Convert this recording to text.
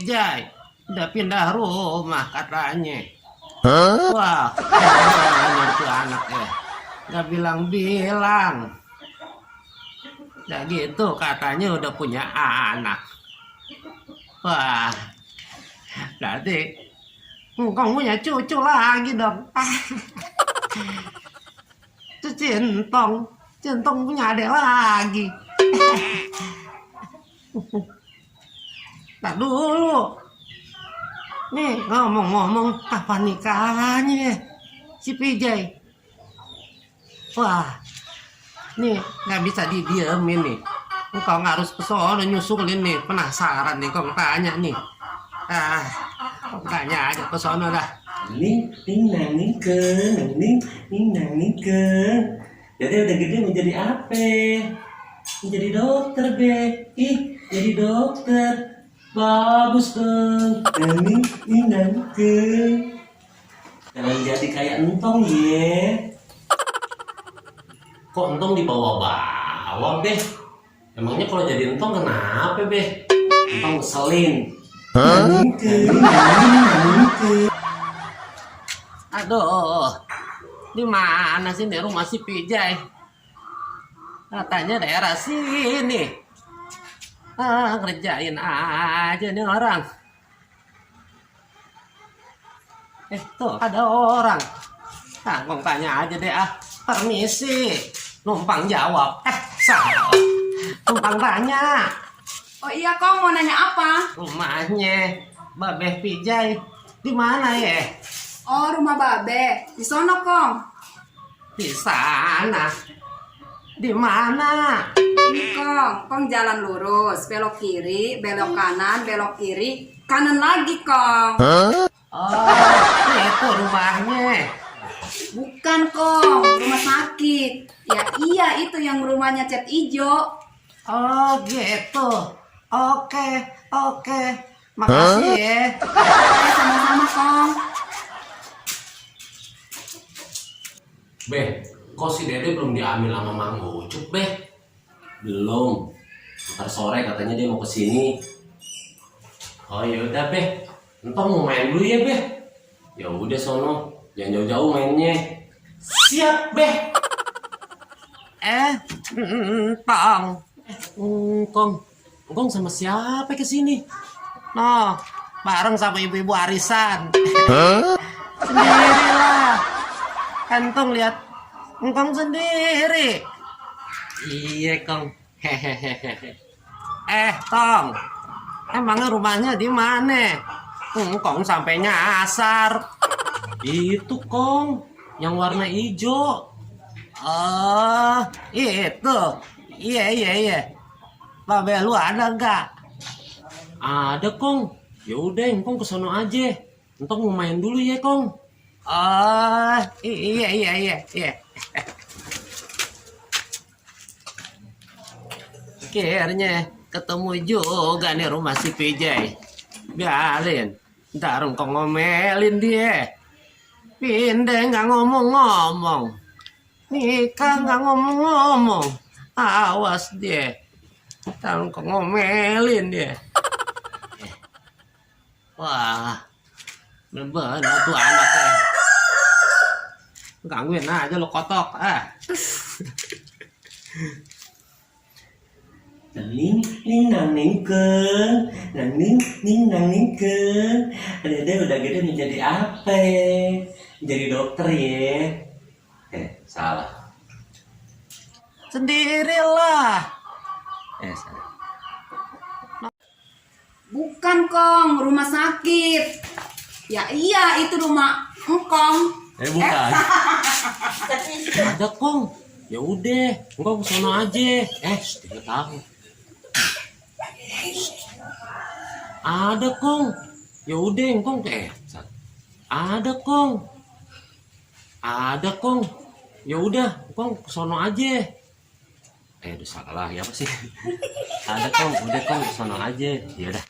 Pijay udah pindah rumah katanya. Wah, bener tuh anak ya. Gak bilang-bilang. Udah gitu katanya udah punya anak. Wah, berarti engkong punya cucu lagi dong. Itu Centong punya adik lagi. Tak dulu. Nih ngomong-ngomong apa nikahnya si Pijay? Wah, nih nggak bisa didiemin nih. Engkau harus kesono nyusulin nih. Penasaran nih kau tanya nih. Kau tanya aja kesono dah. Ning nang ke, nang ke. Jadi udah gede mau jadi apa? Mau jadi dokter be. Ih, jadi dokter. Bagus dong. Nang ke. Jangan jadi kayak entong ya. Kok entong dibawa-bawa deh? Emangnya kalau jadi entong kenapa be? Entong ngeselin. Nang ke. Aduh, di mana sih nih rumah si Pijay? Katanya daerah sini. Ngerjain aja nih orang. Tuh ada orang. Kong tanya aja deh ah. Permisi. Numpang jawab. Salah. Numpang tanya. Oh iya Kong, mau nanya apa? Rumahnya Babeh Pijay di mana ya? Oh, rumah Babe. Di sono Kong. Di sana. Di mana? Ini Kong jalan lurus, belok kiri, belok kanan, belok kiri, kanan lagi Kong. Oh, itu rumahnya. Bukan Kong, rumah sakit. Ya iya itu yang rumahnya cat ijo. Oh gitu. Oke. Makasih ya. Sama-sama Kong. Beh, kok si Dede belum diambil sama Mang Ucup, Beh? Belum. Ntar sore katanya dia mau kesini. Oh yaudah, Beh. Entong mau main dulu ya, Beh? Ya udah sono, jangan jauh-jauh mainnya. Siap, Beh. Entong. Engkong sama siapa kesini? No, bareng sama ibu-ibu arisan. Sendirilah. Entong lihat engkong sendiri. Iya, Kong. Hehehe. Tong. Emangnya rumahnya di mana? Engkong sampai nyasar. Itu, Kong, yang warna hijau. Oh, itu. Iya. Babe lu ada enggak? Ada Kong. Ya udah, engkong kesono aja. Entong mau main dulu ya Kong. Oh, iya. Akhirnya ketemu juga nih rumah si Pijay. Biarin, ntar engkau ngomelin dia. Pindah nggak ngomong-ngomong. Nikah nggak ngomong-ngomong. Awas dia. Ntar engkau ngomelin dia. Wah, bener-bener tuh anaknya. Gangguin aja lo kotok. Ning nang ke. Dede udah gede mau jadi apa? Jadi dokter ya? Salah. Sendirilah. Salah. Bukan Kong, rumah sakit. Ya iya itu rumah Engkong. Bukan. Ada Kong. Ya udah, engkong kesono aja. Dia tahu. Ada Kong. Ya udah, engkong Ada Kong. Ya udah, engkong kesono aja. Udah salah ya apa sih? Ada Kong, udah Kong kesono aja. Ya udah.